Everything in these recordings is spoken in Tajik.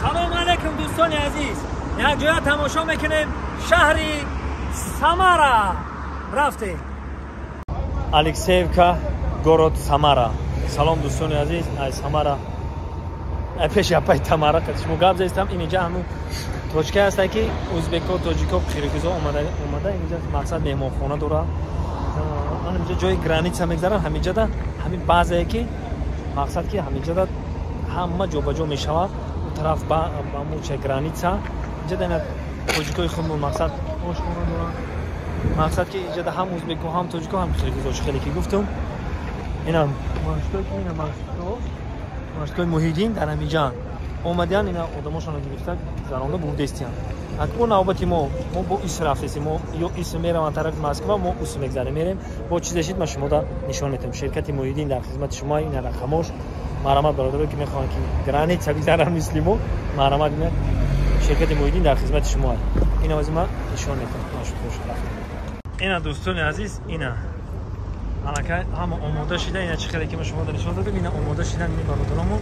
Салом алейкум дӯстони азиз. Як ҷоя тамошо мекунем шаҳри Самара. Рафтем. Алексеевка, город Самара. Салом дӯстони азиз, ай Самара. Ай пеши апай Тамара қад шумо гап застам. Инҷа ҳамун точка ҳаст ки ӯзбекҳо, тоҷикҳо, қирғизҳо омада инҷа мақсад меҳмонхона дорад. Инҷа ҷои граница мегзаранд, ҳаминҷада ҳамин баъзее ки мақсад ки ҳаминҷада ҳама ҷобаҷо мешавад. У тараф ба муча граница. Инҷа ина тоҷикои худмон мақсад ошхона доранд. Мақсад ки инҷада ҳам ӯзбекҳо, ҳам тоҷикҳо, ҳам қирғизҳо хеле ки гуфтум. Ина маршрутҳо ки ина маршрутҳо, маршрутҳои Муҳиддин дар ҳаминҷа омадиян, ина одамошонро гирифта гузаронда бурдестиян. Акбо навбати мо бо ис рафтесем, мо ё ис мераванд тарафи Москва, мо ус мегзарем мерем. Бо чизе шид ман шумода нишон метам. Ширкати Муҳиддин дар хизмати шумо, ина рақамош. Марҳамат бародаро ки мехоҳанд ки граница бигзаранд мисли мо, марҳамат ина ширкати Муҳиддин дар хизмати шумо. Ина ози ман нишон метам. Ина дӯстони азиз, ина аллакай ҳама омода шида, ина чӣ хеле ки ман шумода нишон додам, ина омода шидан ин бародаромо.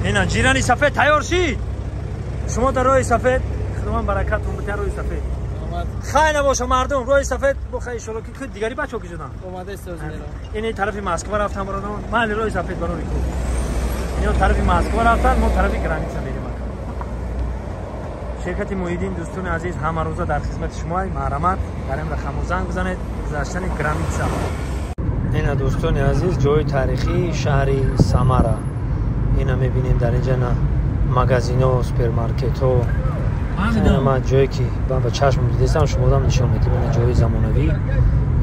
Ина ҷирани сафед тайёр шид. Шумо дар роҳи сафед, худованд баракатон бидиҳад роҳи сафед. Хайр набоша мардум, роҳи сафед бо хайр иншоалло ки дигари бачаҳо ки шуданд. Омада истоз мерам. Ин тарафи Москва рафтан бародарон. Майли роҳи сафед барори ку. Ино тарафи Москва рафтан, мо тарафи граница мерем. Ширкати Муҳиддин дӯстони азиз ҳамарӯза дар хизмати шумо. Марҳамат дар ин рақамҳо занг бизанед. Гузаштани граница. Ина дӯстони азиз ҷои таърихии шаҳри Самара. Ина мебинем дар инҷа на магазино, супермаркетҳо. Ма ҷое ки ман ба чашм дидестам шумодам нишон медиҳам. Ина ҷои замонавӣ.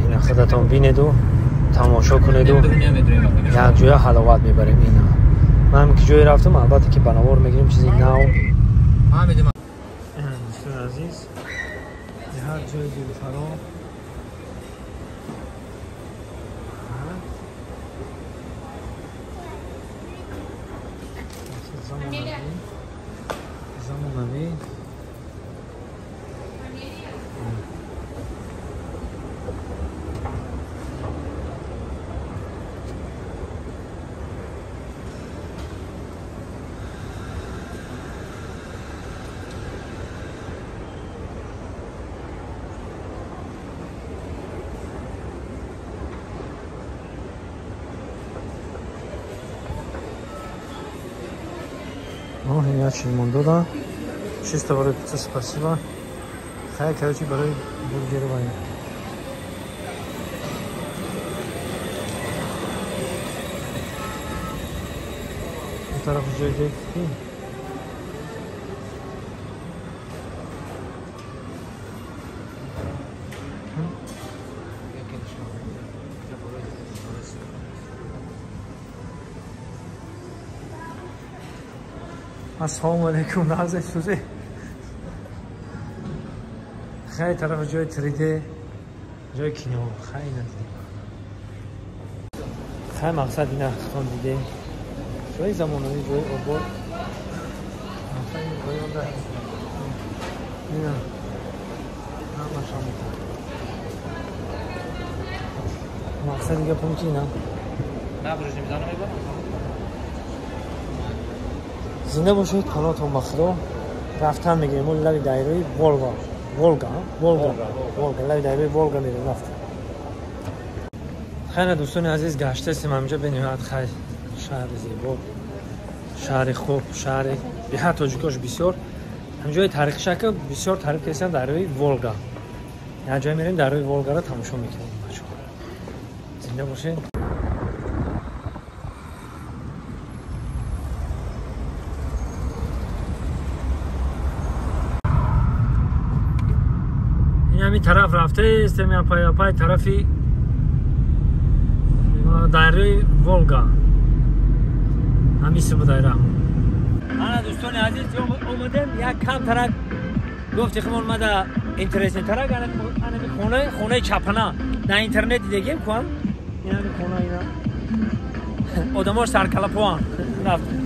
Ина худатон бинеду тамошо кунеду як ҷоя ҳаловат мебарем. Ина ман ки ҷое рафтам, албатта ки ба навор мегирем чизи нав. Дӯстони азиз, ҳар ҷои дилфаро. Замонавӣ. Я чимон дода. Чисто барои пицца спасибо. Хай, короче, барои бургер вай. У тараф ҷои детский. Ассалому алейкум, нағзе сӯзе. Хай тараф ҷои 3D, ҷои кино, хай ина дидем. Хай мақсад ина хитон дидем. Ҷои замонавӣ, ҷои обод. Ина ҳамаша метавон. Мақсад гапам ки ина. Зинда бошед, паноҳтон ба Худо. Рафтан мегирем мо лаби дарёи Волга. Волга, Волга, Волга, лаби дарёи Волга мерем рафтан. Хайр дӯстони азиз, гаштаистем ҳаминҷа бениҳоят хайр. Шаҳри зебо, шаҳри хуб, шаҳри беҳад тоҷикош бисёр. Ҳамин ҷои таърихиша ки бисёр таъриф карданд дарёи Волга. Як ҷое мерем дарёи Волгаро тамошо мекунем бачаҳо. Зинда бошед. Ҳамин тараф рафтаистем, апай тарафи дарёи Волга. Ҳамин су дайра. Ана дӯстони азиз, омадем як кам тарак гуфти химон мада интересный тарак. Ана хонаи чапана дар интернет дидагем куам. Ин ҳами хона ина одамош саркалапоан рафтем.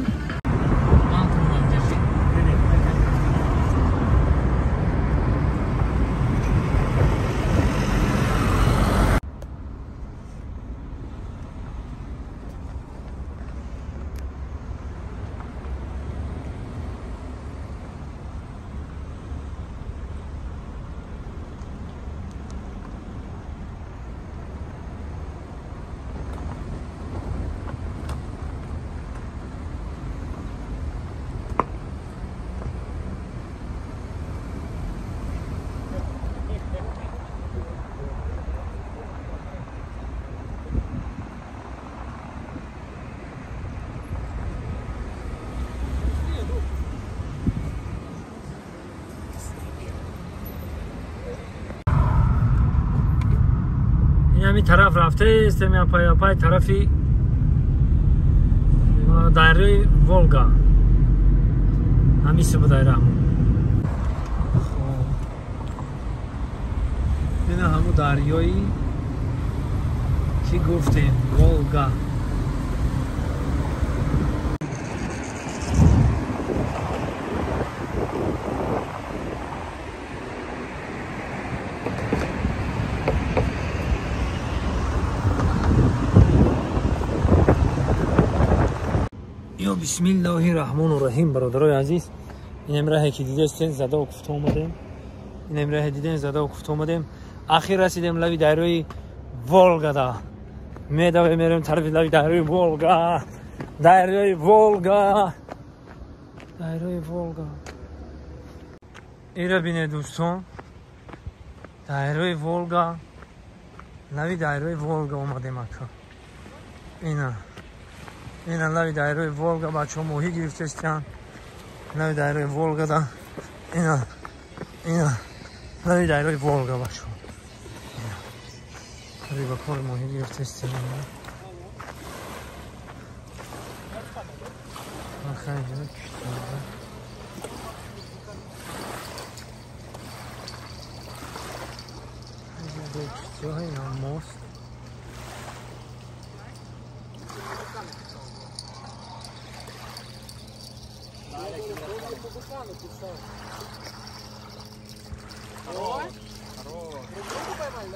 Инами тараф рафтаистем, апай тарафи дарёи Волга. Ҳамиси будай раҳмон. Ина ҳаму дарёи ки гуфтем, Волга. Бисмиллоҳи раҳмону раҳим. Бародарои азиз, инам раҳе ки дидестен, зада куфта омадем. Инам раҳе дидем, зада куфта омадем. Ахир расидем лави дарёи Волгада. Медавем, мерем тарафи лави дарёи Волга. Дарёи Волга. Дарёи Волга. Ира бинед дӯстон. Дарёи Волга. Лави дарёи Волга омадем ака. Ина. Ина лави дарёи Волга, бачаҳо моҳӣ гирифтестиянд. Лави дарёи Волгада. Ина, ина лави дарёи Волга, бачаҳо. Рибакор моҳӣ гирифтестиянд. Мост.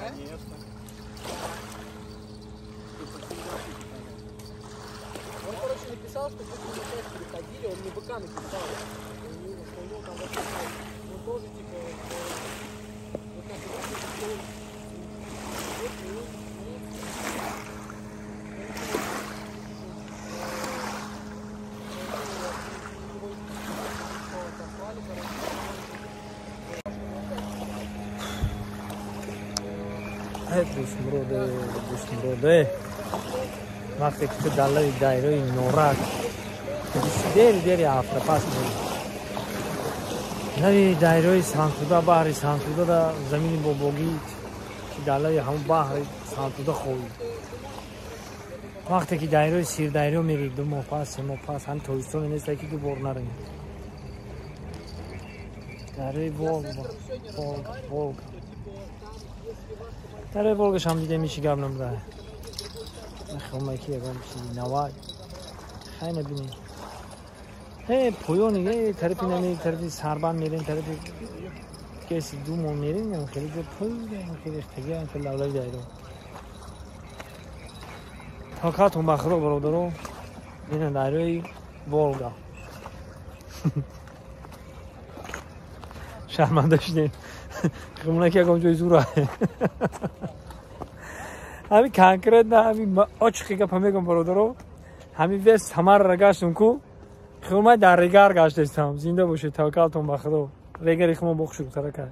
Конечно. Он, короче, написал, что мы на часть переходили, он мне быка написал. Что у него там вообще, он тоже, типа, вот так вот, Дӯстмуроде, дӯстмуроде, вақте ки ту дар лави дайрои Норак дери дери ҳафта пас мери, лави дайрои Сантуда, баҳри Сантуда, да замини бобогӣ ки дар лави ҳамон баҳри Сантуда ховӣ. Вақте ки дайрои Сирдайро мери, 2 моҳ пас, 3 моҳ пас, ҳами тобистоне неста ки ду бор нарем. Дарёи Волга, Волга, Волга. Дарёи Волгашам дидем, ҳечи гап набуда. Мехоҳам ки ягон чизи навай. Хай набинем. Поёни, тарафи нами, тарафи Сарбанд мерем, тарафи кеси 2 моҳ мерем, хеле ҷо поён, хеле рехтагӣ, хеле лавлави дайро. Тоқатон ба Худо, бародаро. Ина дарёи Волга. Шарманда шудем. Хумона ки ягон ҷои зура. Ҳами конкретно ҳами очқи гапа мегӯм, бародаро. Ҳами вес Самарра гаштум ку, хумай дар регар гаштестам. Зинда бошед, таваккалтон ба Худо. Регари хумо бохшуд тарака.